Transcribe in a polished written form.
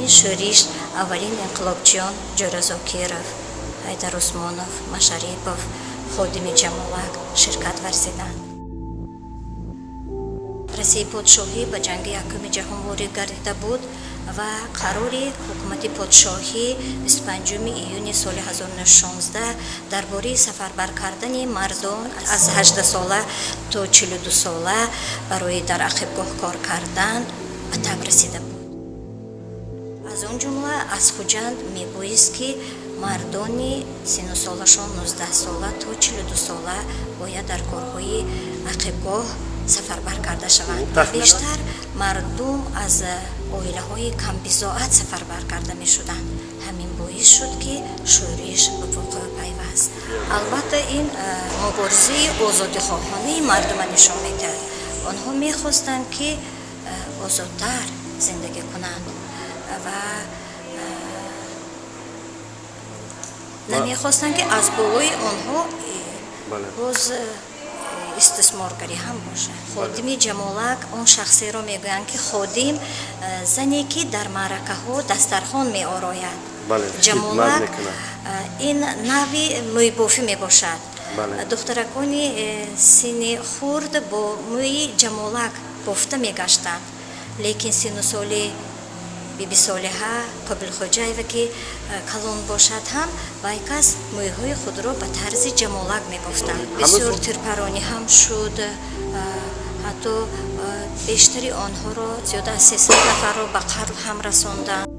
ҷараёни шӯриш аввалин инқилобчиён Ҷӯра Зокиров, Ҳайдар Усмонов, Машарипов, ходими Ҷамолак ширкат варзиданд. Россияи подшоҳӣ ба ҷанги Якуми ҷаҳон ворид гардида буд ва қарори ҳукумати подшоҳӣ 25 июни соли 1916 дар бораи сафарбар кардани мардон аз 18 сола то 42 сола барои дар ақибгоҳ кор кардан ба таб расида буд. Аз он ҷумла аз Хуҷанд мебоист, ки мардони синну солашон 19 сола то 42 сола бояд дар корҳои ақибгоҳ сафарбар карда шаванд. Бештар мардум аз оилаҳои камбизоат сафарбар карда мешуданд. Ҳамин боис шуд, ки шӯриш ба вуқӯъ пайваст. Албатта, ин муборизаи озодихоҳонаи мардума нишон медиҳад. Онҳо мехостанд, ки озодтар зиндагӣ кунанд ва намехостанд, ки аз болои онҳо боз истисморгарӣ ҳам бошад. Ходими ҷамолак он шахсеро мегӯянд, ки ходим зане, ки дар маъракаҳо дастархон меорояд. Ҷамолак ин нави мӯйбофӣ мебошад. Духтаракони синни хурд бо мӯи ҷамолак бофта мегаштанд, лекин синну соли Бибисолиҳа Қобилхоҷаева ки калон бошад ҳам, вай кас мӯйҳои худро ба тарзи ҷамолак мебофтанд. Бисёр тирпаронӣ ҳам шуд, ҳатто бештари онҳоро, зиёда аз 300 нафарро ба қатл ҳам расонданд.